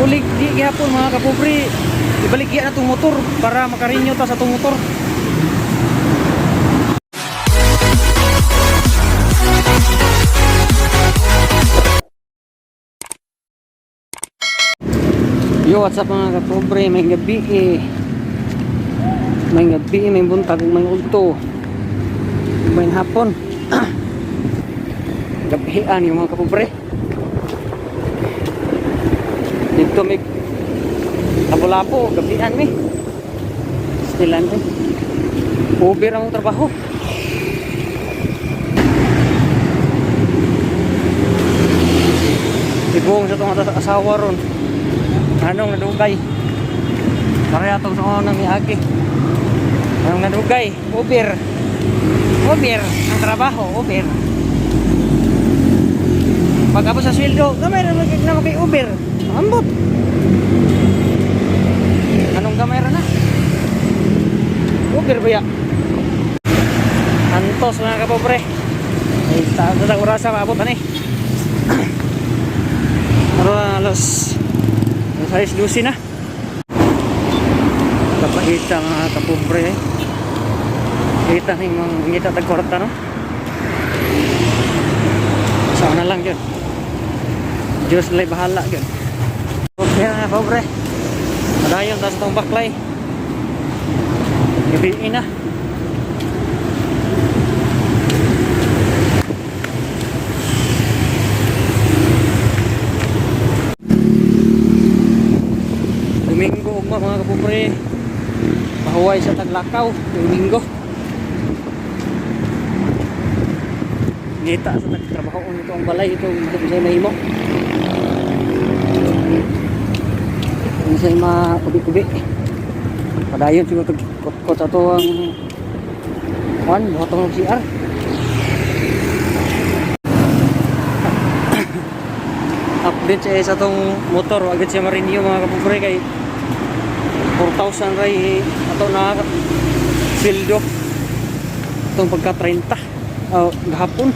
Ulig di gihapon, mga kapobre. Ibaligya na tong motor para makarinyo ta sa tong motor. Yo, what's up, mga kapobre? May gabi eh. May gabi, may buntag, may ulto. May hapon. Gabihan yung mga kapobre. Dito may Lapu-lapu, gabihan mi. Stilan eh. Uber ang trabaho. Ibong sa itong asawa ron. Anong nadugay? Pareha itong sa unang miagi. Anong nadugay? Uber. Uber. Ang trabaho, Uber. Pag abot sa sweldo, gamay na na kay Uber. Ambot. Anong gamay ra na? Uber ba ya? Antos, mga kapobre. Ay, sa sa orasa maabot ani. Aron alas alas 6:12 na. Kapahita, mga kapobre, eh. Kita ni mga ngita tag kwarta, no. Sa na lang yun. Diyos lay bahala yun. Okay, mga kapobre. Padayon ta sa tong baklay. Gabi na. Domingo ugma, mga kapobre. Mahuway sa Taglakaw, Domingo. Ngita sa tagtrabaho nito ang balay ito ito sa mahimo. Kung sa makubi-kubi. Padayon siguro tag kot-kot ato ang kuan buhatong og CR. Update siya sa atong motor, agad siya ma-renew, mga kapobre, kay 4,000 ray ato na sweldo itong pagka 30, oh, gahapon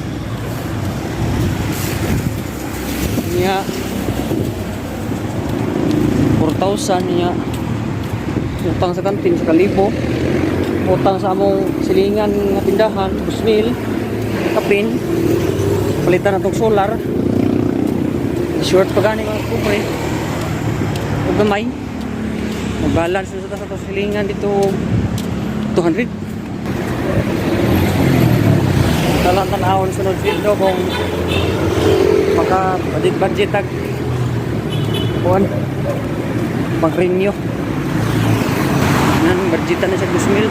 niya 4,000 niya. Utang sa kantin sa kalibo, utang sa among silingan nga tindahan 2,000 kapin, palitan na tong solar. Short pa gani, mga kapobre, ug gamay. Mag-balance na sa sa silingan dito 200. Talang tanawon sunod sweldo kung maka budget budget tag kuan pag-renew. Nan budgetan na sa 2,000.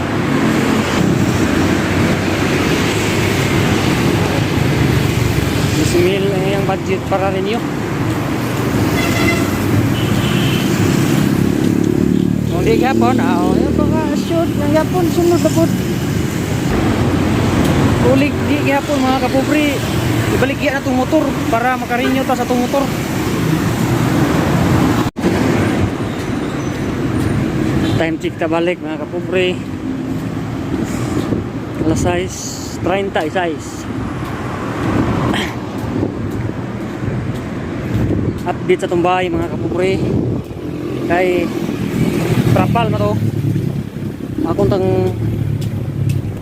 2,000 ang budget para renew. Kung di gapon, ah, oh, yung baka shoot, ang gapon, sunod na po. Ulig di gapon, mga kapobre. Ibaligya na itong motor para makarinyo ta sa itong motor. Time check ta balik, mga kapobre. Alas 6:36. Update sa itong bahay, mga kapobre. Kay trapal na to. Akong tang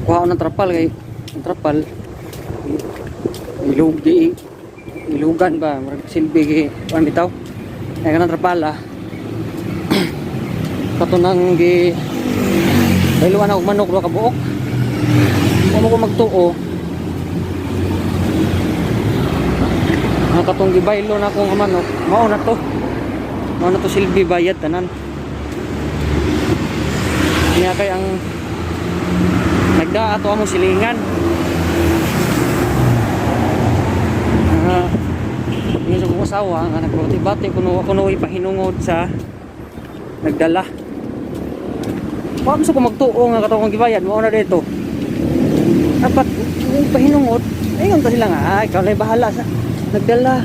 kuha ng trapal kay ang trapal ilug di ilugan ba, murag silbi gi kuan bitaw ay kanang trapal, ah, kato nang gi bayluan og manok duha ka buok. Mo mo ko magtuo ang katong gibaylo na akong manok, mao na to silbi bayad tanan niya kay ang nagdaa ato among silingan. Nga sa kong asawa nga nagbati-bati kuno kuno ipahinungod sa nagdala. Wa mo sa ko magtuo nga katong gibayad mao na dito. Dapat kung pahinungod ayon ta sila nga, ay, ikaw lang bahala sa nagdala.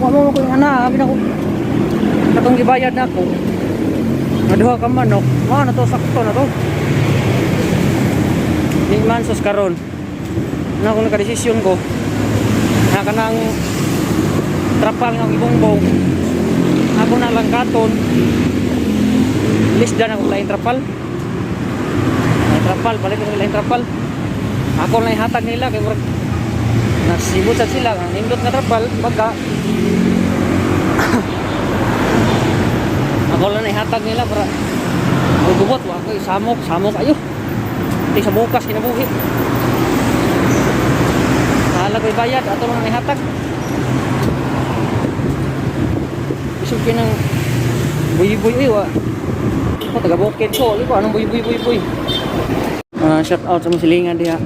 Wa mo ko yung ana, abi na ko katong gibayad na ako nga duha ka manok, mao na to, sakto na to. Di man sus karon na akong nakadesisyon ko na kanang trapal nga ibongbong ako na. langkaton. List dan ako lain trapal. Lain trapal, balik ko lain trapal. Ako lang ihatag nila kay murag nasibot sad sila ang nindot nga trapal baga. Ako lang ihatag nila para gubot wa ako samok, samok ayo. Di sa bukas kinabuhi. Bahala ko'y bayad, ato lang ihatag. Isog ko ng buy-buy uy wa. Ako taga bukid ko, di ko anong buy-buy buy-buy. Ah, shout out sa mga silingan diha.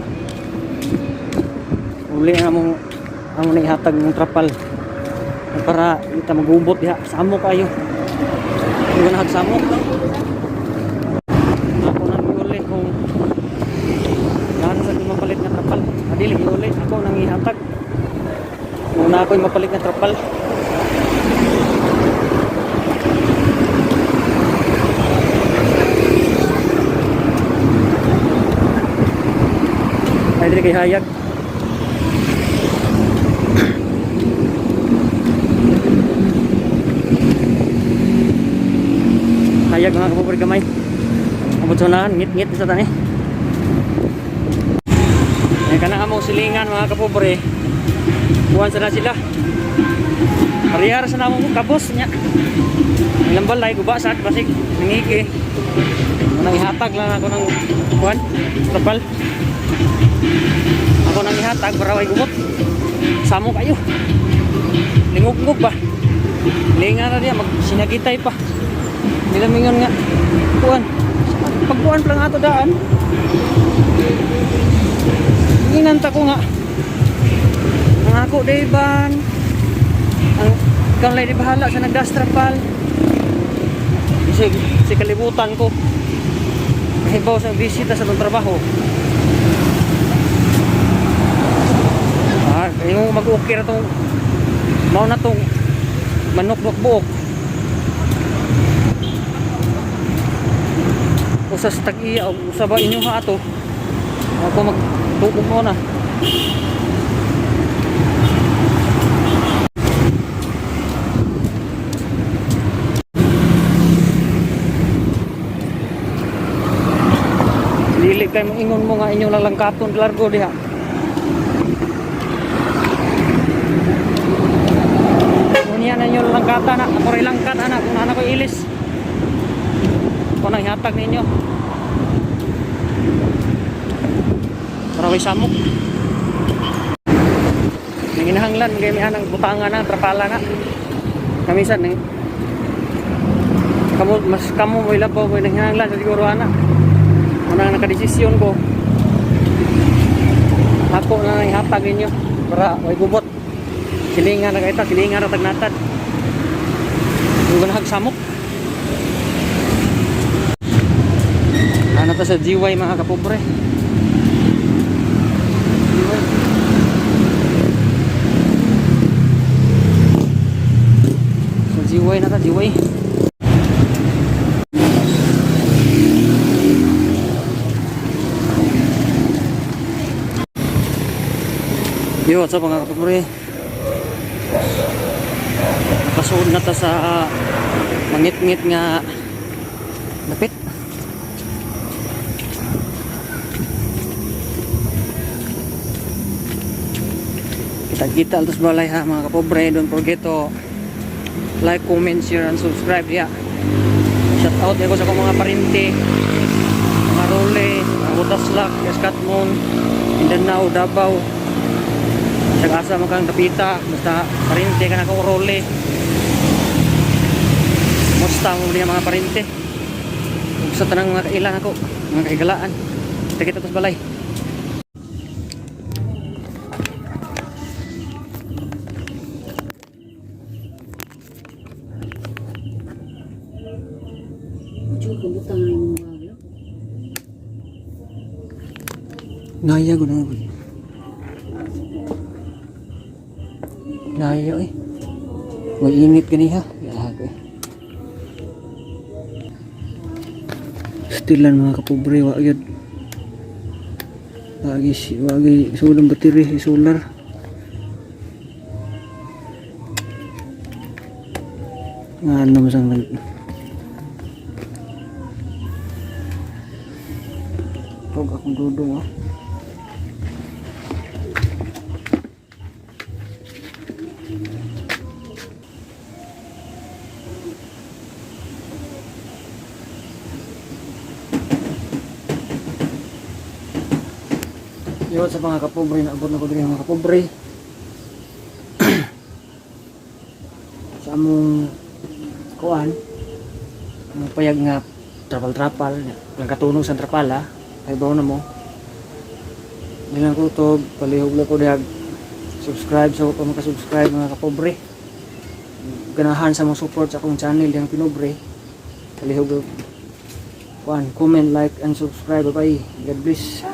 Uli na mong amo na ihatag ng trapal para kita magubot diha, samo kayo. Hindi na hagsamo. Ako nang iuli kung gaano sa di mapalit nga trapal. Adili iuli ako nang ihatag. Una ako'y mapalit nga trapal. Ay, dili kay hayag. Hayag mga kapobre gamay. Abot sa unahan, ngit-ngit sa tani. Ay kana among silingan mga kapobre. Kuhan sa na sila. Parehara sa namong kabos nya. Ilang balay guba sa basig nangigi. Nang ihatag lang ako ng kuan, trapal. Ako nang ihatag para way gubot. Samo kayo. Lingog-ngog ba? Linga na diya, magsinagitay pa. Nilamingon nga. Kuan. Pagkuan pa lang ato daan. Inanta ko nga. Ang ako day ban. Ang ikaw lang di bahala sa nagdastrapal. Si, si kalibutan ko. Kahibaw sa bisita sa itong trabaho. Ah, kayo mag-okay na tong mao na tong manok buok. Usa sa tag-iya o usa ba inyo ha ato? Ako magtubog mo na. Dili kay mo ingon mo nga inyong lalangkaton largo diha. Unya na inyo lalangkata na. Ako rin langkat ana kung ana ko ilis. Ako nang ihatag ninyo. Para way samok. Nanginahanglan kay mi anang butangan na trapala na. Kamisan nang kamo mas kamo mo ilabaw mo nanginahanglan sa siguro ana. Una nga nakadesisyon ko. Ako na nang ihatag ninyo para way gubot. Silingan na kaita, silingan na tagnatad. Yung ganahag samok. Ano ta sa GY mga kapobre? GY. Sa GY na ta, GY. Yo, what's up mga kapobre? Nakasuod na ta sa mangit-ngit nga dapit. Kita-kita altos balay ha mga kapobre. Don't forget to like, comment, share, and subscribe. Yeah. Shout out ako sa akong mga parente, mga Role, mga Butaslak, Skatmon, Mindanao, Davao. Sa asa man kang dapita, basta parente ka na akong Role. Musta mo niya mga parente. Ug sa tanang mga kailan ako, mga kahigalaan. Kita-kita tos balay. Medyo kabutang na yung mga bagyo. Naya ko na. Naya eh. May init ganiha. Gago eh. Still lang mga kapobre, wa yun. Wagi, wagi, solar battery, solar. Nga ano mo sang nag. Tog akong dudong ah. Yun sa mga kapobre, naabot na ko diri, mga kapobre, sa among kuan, ang payag nga trapal-trapal, lang katunog sa trapal ha. Ay bawo na mo. Di lang ko to, palihog lang ko dihag subscribe sa pa maka-subscribe, mga kapobre. Ganahan sa mga support sa akong channel dihang pinobre. Palihog kuan, comment, like and subscribe. Bye. God bless.